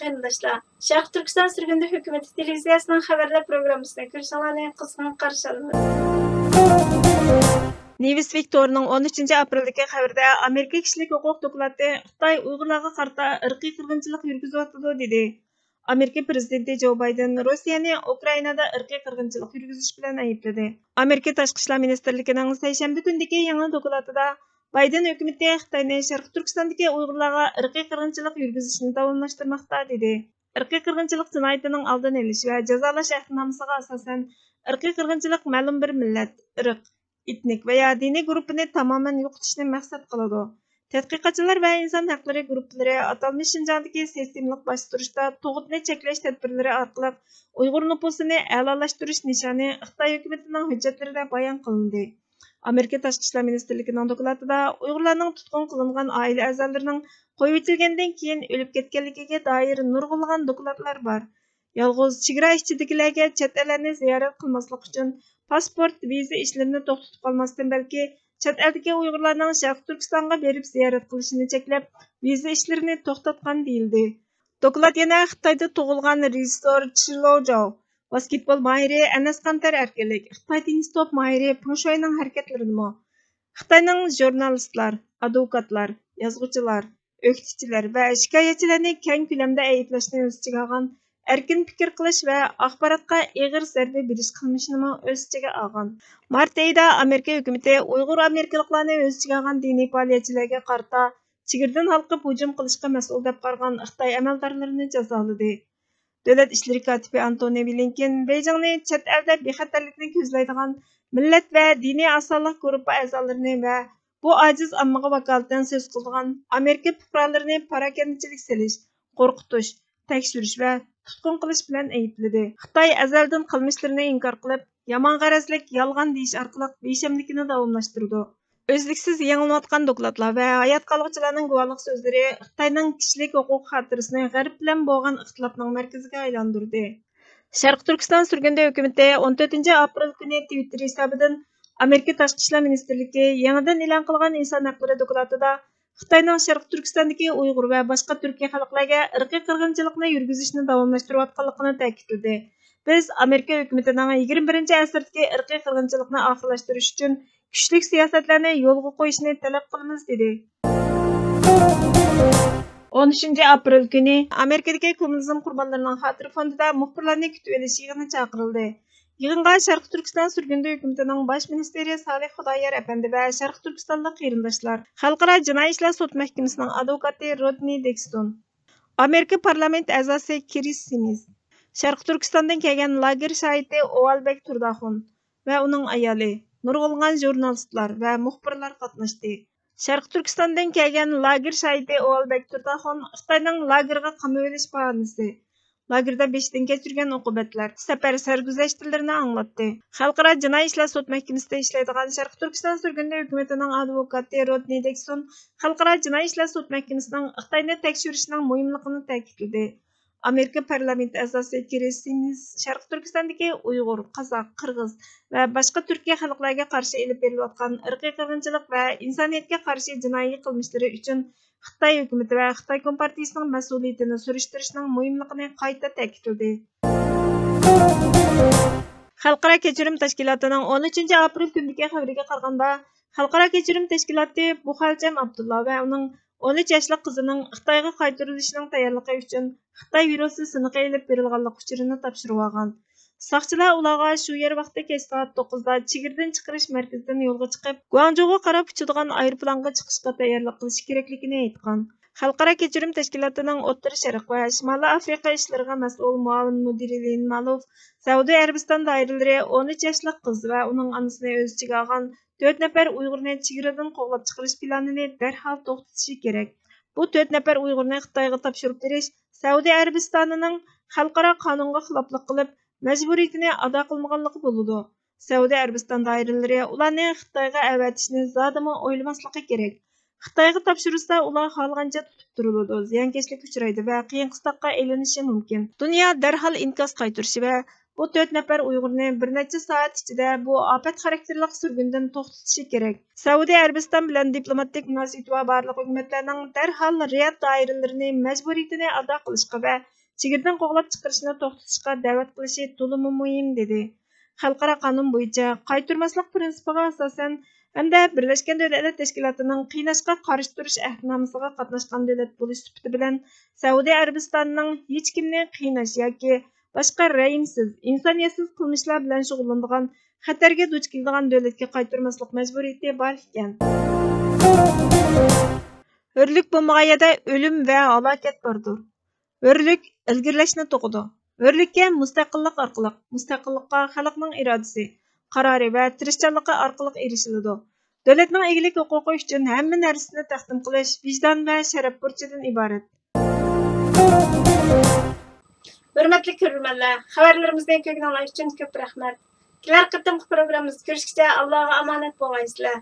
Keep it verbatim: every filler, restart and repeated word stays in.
قېرىنداشلار، شەرقىي تۈركىستان سۈرگۈندە ھۆكۈمىتى تېلېۋىزىيەسىنىڭ خەۋەرلەر پروگراممىسىنى كۆرۈشۈڭلارنى قىزغىن قارشى ئالىمىز. نېۋىسۋىك تورىنىڭ ئون ئۈچىنچى ئاپرېلدىكى خەۋىرىدە ئامېرىكا كىشىلىك ھوقۇق دوكلاتى خىتاي ئۇيغۇرلارغا قارىتا ئىرقىي قىرغىنچىلىق يۈرگۈزۈۋاتىدۇ، دېدى. ئامېرىكا پىرېزىدېنتى جو بايدېن روسىيەنى ئۇكرائىنادا ئىرقىي قىرغىنچىلىق يۈرگۈزۈش بىلەن ئەيىبلىدى. ئامېرىكا تاشقى ئىشلار مىنىستىرلىكىنىڭ سەيشەنبە كۈنىدىكى يېڭى دوكلاتىدا بايدېن ھۆكۈمىتى خىتاينى شەرقىي تۈركىستاندىكى ئۇيغۇرلارغا ئىرقىي قىرغىنچىلىق يۈرگۈزۈشنى داۋاملاشتۇرماقتا، دېدى. ئىرقىي قىرغىنچىلىق جىنايىتىنىڭ ئالدىنى ئېلىش ۋە جازالاش ئەھدىنامىسىغا ئاساسەن، ئىرقىي قىرغىنچىلىق مەلۇم بىر مىللەت، ئىرق، ئېتنىك ۋە يا دىنىي گۇرۇپپىنى تامامەن يوقىتىشنى مەقسەت قىلىدۇ. تەتقىقاتچىلار ۋە ئىنسان ھەقلىرى گۇرۇپپىلىرى ئاتالمىش شىنجاڭدىكى سىستېمىلىق باستۇرۇشتا تۇغۇتنى چەكلەش تەدبىرلىرى ئارقىلىق ئۇيغۇر نوپۇسىنى ئەلالاشتۇرۇش نىشانى خىتاي ھۆكۈمىتىنىڭ ھۆججەتلىرىدە بايان قىلىندى. ئامېرىكا تاشقى ئىشلار مىنىستىرلىكىنىڭ دوكلاتىدا ئۇيغۇرلارنىڭ تۇتقۇن قىلىنغان ئائىلە ئەزالىرىنىڭ قويۇۋېتىلگەندىن كېيىن ئۆلۈپ كەتكەنلىكىگە دائىر نۇرغۇنلىغان دوكلاتلار بار. يالغۇز چېگرا ئىچىدىكىلەرگە چەت ئەللەرنى زىيارەت قىلماسلىق ئۈچۈن پاسپورت، ۋىزا ئىشلىرىنى توختىتىپ قالماستىن، بەلكى چەت ئەلدىكى ئۇيغۇرلارنىڭ شەرقىي تۈركىستانغا بېرىپ زىيارەت قىلىشىنى چەكلەپ، ۋىزا ئىشلىرىنى توختاتقان دېيىلدى. دوكلات يەنە خىتايدا تۇغۇلغان رېژىسسور چى لوجاۋ، ۋاسكېتبول ماھىرى ئەنەس قانتەر ئەركىنلىك، خىتاي تېننىس توپ ماھىرى پېڭ شۇينىڭ ھەرىكەتلىرىنىمۇ، خىتاينىڭ ژۇرنالىستلار، ئادۋوكاتلار، يازغۇچىلار، ئۆكتىچىلەر ۋە شىكايەتچىلەرنى كەڭ كۆلەمدە ئەيىبلەشنى ئۆز ئىچىگە ئالغان، ئەركىن پىكىر قىلىش ۋە ئاخباراتقا ئېغىر زەربە بېرىش قىلمىشىنىمۇ ئۆز ئىچىگە ئالغان. مارت ئېيىدا ئامېرىكا ھۆكۈمىتى ئۇيغۇر ئامېرىكىلىقلارنى ئۆز ئىچىگە ئالغان دىنىي پائالىيەتچىلەرگە قارىتا چېگرىدىن ھالقىپ ھۇجۇم قىلىشقا مەسئۇل دەپ قارىغان خىتاي ئەمەلدارلىرىنى جازالىدى. دۆلەت ئىشلىرى كاتىپى ئانتونى بلىنكېن بېيجىڭنى چەت ئەلدە بىخەتەرلىكنى كۆزلەيدىغان مىللەت ۋە دىنىي ئاز سانلىق گۇرۇپپا ئەزالىرىنى ۋە بۇ ئاجىز ئاممىغا ۋاكالىتەن سۆز قىلىدىغان ئامېرىكا پۇقرالىرىنى پاراكەندىچىلىك سېلىش، قورقۇتۇش، تەكشۈرۈش ۋە تۇتقۇن قىلىش بىلەن ئەيىبلىدى. خىتاي ئەزەلدىن قىلمىشلىرىنى ئىنكار قىلىپ، يامان غەرەزلىك يالغان دېيىش ئارقىلىق بىشەملىكىنى داۋاملاشتۇرىدۇ. ئۈزلۈكسىز يېڭىلىنىۋاتقان دوكلاتلار ۋە ھايات قالغۇچىلارنىڭ گۇۋاھلىق سۆزلىرى خىتاينىڭ كىشىلىك ھوقۇق خاتىرىسىنى غەرب بىلەن بولغان ئىختىلاپنىڭ مەركىزىگە ئايلاندۇردى. شەرقىي تۈركىستان سۈرگۈندە ھۆكۈمىتى ئون تۆتىنچى ئاپرېل كۈنى تىۋىتتېر ھېسابىدىن ئامېرىكا تاشقى ئىشلار مىنىستىرلىكى يېڭىدىن ئېلان قىلغان ئىنسان ھەقلىرى دوكلاتىدا خىتاينىڭ شەرقىي تۈركىستاندىكى ئۇيغۇر ۋە باشقا تۈركىي خەلقلەرگە ئىرقىي قىرغىنچىلىقنى يۈرگۈزۈشنى داۋاملاشتۇرۇۋاتقانلىقىنى تەكىتلىدى. بىز ئامېرىكا ھۆكۈمىتىنىڭ يىگىرمە بىرىنچى ئەسىردىكى ئىرقىي قىرغىنچىلىقنى ئاخىرلاشتۇرۇش ئۈچۈن كۈچلۈك سىياسەتلەرنى يولغا قويۇشىنى تەلەپ قىلىمىز، دېدى. ئون ئۈچىنچى ئاپرېل كۈنى ئامېرىكىدىكى كوممۇنىزم قۇربانلىرىنىڭ خاتىرە فوندىدا مۇخبىرلارنى كۈتۈۋېلىش يىغىنى چاقىرىلدى. يىغىنغا شەرقىي تۈركىستان سۈرگۈندە ھۆكۈمىتىنىڭ باش مىنىستىرى سالىھ خۇدايار ئەپەندى ۋە شەرقىي تۈركىستانلىق قېرىنداشلار، خەلقئارا جىنايى ئىشلار سوت مەھكىمىسىنىڭ ئادۋوكاتى رودنى دېكستون، ئامېرىكا پارلامېنت ئەزاسى كرىس سىمىز، شەرقىي تۈركىستاندىن كەلگەن لاگېر شاھىتى ئوۋالبېك تۇرداخۇن ۋە ئۇنىڭ ئايالى، نۇرغۇنلىغان ژۇرنالىستلار ۋە مۇخبىرلار قاتناشتى. شەرقىي تۈركىستاندىن كەلگەن لاگېر شاھىتى ئوۋالبېك تۇرداخۇن خىتاينىڭ لاگېرغا قامىۋېلىش باھانىسى، لاگېردا بېشىدىن كەچۈرگەن ئوقۇبەتلەر، سەپەر سەرگۈزەشتلىرىنى ئاڭلاتتى. خەلقئارا جىنايى ئىشلار سوت مەھكىمىسىدە ئىشلەيدىغان شەرقىي تۈركىستان سۈرگۈندە ھۆكۈمىتىنىڭ ئادۋوكاتى رودنى دېكسون خەلقئارا جىنايى ئىشلار سوت مەھكىمىسىنىڭ خىتاينى تەكشۈرۈشىنىڭ مۇھىملىقىنى تەكىتلىدى. ئامېرىكا پارلامېنت ئەزاسى كرىس سىمىز شەرقىي تۈركىستاندىكى ئۇيغۇر، قازاق، قىرغىز ۋە باشقا تۈركىي خەلقلەرگە قارشى ئېلىپ بېرىلىۋاتقان ئىرقىي قىرغىنچىلىق ۋە ئىنسانىيەتكە قارشى جىنايى قىلمىشلىرى ئۈچۈن خىتاي ھۆكۈمىتى ۋە خىتاي كومپارتىيىسىنىڭ مەسئۇلىيىتىنى سۈرۈشتۈرۈشنىڭ مۇھىملىقىنى قايتا تەكىتلىدى. خەلقئارا كەچۈرۈم تەشكىلاتىنىڭ ئون ئۈچىنچى ئاپرېل كۈنىدىكى خەۋىرىگە قارىغاندا، خەلقئارا كەچۈرۈم تەشكىلاتى بۇخەلچەم ئابدۇللا ۋە ئۇنىڭ ئون ئۈچ ياشلىق قىزىنىڭ خىتايغا قايتۇرۇلۇشىنىڭ تەييارلىقى ئۈچۈن خىتاي ۋىرۇسى سىنىقى ئېلىپ بېرىلغانلىق ئۇچۇرىنى تاپشۇرۇۋالغان. ساقچىلار ئۇلارغا شۇ يەر ۋاقتى كەچ سائەت توققۇزدا چېگرىدىن چىقىرىش مەركىزىدىن يولغا چىقىپ، گۇاڭجۇغا قاراپ ئۇچىدىغان ئايروپىلانغا چىقىشقا تەييارلىق قىلىشى كېرەكلىكىنى ئېيتقان. خەلقئارا كەچۈرۈم تەشكىلاتىنىڭ ئوتتۇرا شەرق ۋە شىمالىي ئافرىقا ئىشلىرىغا مەسئۇل مۇئاۋىن مۇدىرى لىن مالوف سەئۇدى ئەرەبىستان دائىرىلىرى ئون ئۈچ ياشلىق قىز ۋە ئۇنىڭ ئانىسىنى ئۆز ئىچىگە ئالغان تۆت نەپەر ئۇيغۇرنى چېگرىدىن قوغلاپ چىقىرىش پىلانىنى دەرھال توختىتىشى كېرەك. بۇ تۆت نەپەر ئۇيغۇرنى خىتايغا تاپشۇرۇپ بېرىش سەئۇدى ئەرەبىستانىنىڭ خەلقئارا قانۇنغا خىلاپلىق قىلىپ، مەجبۇرىيىتىنى ئادا قىلمىغانلىقى بولىدۇ. سەئۇدى ئەرەبىستان دائىرىلىرى ئۇلارنى خىتايغا ئەۋەتىشنى زادىمۇ ئويلىماسلىقى كېرەك. خىتايغا تاپشۇرۇلسا، ئۇلار خالىغانچە تۇتۇپ تۇرۇلىدۇ، زىيانكەشلىككە ئۇچرايدۇ ۋە قىيىن قىستاققا ئېلىنىشى مۇمكىن. دۇنيا دەرھال ئىنكاس قايتۇرۇشى ۋە بۇ تۆت نەپەر ئۇيغۇرنى بىر نەچچە سائەت ئىچىدە بۇ ئاپەت خاراكتېرلىك سۈرگۈندىن توختىتىشى كېرەك. سەئۇدى ئەرەبىستان بىلەن دىپلوماتىك مۇناسىۋىتى بار بارلىق ھۆكۈمەتلەرنىڭ دەرھال رىياد دائىرىلىرىنى مەجبۇرىيىتىنى ئادا قىلىشقا ۋە چېگرىدىن قوغلاپ چىقىرىشنى توختىتىشقا دەۋەت قىلىشى تولىمۇ مۇھىم، دېدى. خەلقئارا قانۇن بويىچە قايتۇرماسلىق پىرىنسىپىغا ئاساسەن ھەمدە بىرلەشكەن دۆلەتلەر تەشكىلاتىنىڭ قىيناشقا قارشى تۇرۇش ئەھدىنامىسىغا قاتناشقان دۆلەت بولۇش سۈپىتى بىلەن، سەئۇدى ئەرەبىستاننىڭ ھېچكىمنى قىيناش ياكى باشقا رەھىمسىز، ئىنسانىيەتسىز قىلمىشلار بىلەن شۇغۇللىنىدىغان، خەتەرگە دۇچ كېلىدىغان دۆلەتكە قايتۇرماسلىق مەجبۇرىيىتى بار ئىكەن. ھۆرلۈك بولمىغان يەردە ئۆلۈم ۋە ھالاكەت باردۇر. ھۆرلۈك ئىلگىرىلەشنى تۇغىدۇ. ھۆرلۈككە مۇستەقىللىق ئارقىلىق، مۇستەقىللىققا خەلقنىڭ ئىرادىسى، قارارى ۋە تىرىشچانلىقى ئارقىلىق ئېرىشىلىدۇ. دۆلەتنىڭ ئىگىلىك ھوقۇقى ئۈچۈن ھەممە نەرسىنى تەقدىم قىلىش ۋىجدان ۋە شەرەپ بۇرچىدىن ئىبارەت. ھۆرمەتلىك كۆرۈرمەنلەر، خەۋەرلىرىمىزنى كۆرگىنىڭلار ئۈچۈن كۆپ رەھمەت. كېلەر قېتىمقى پروگراممىمىزدا كۆرۈشكىچە ئاللاغا ئامانەت بولغايسىلەر.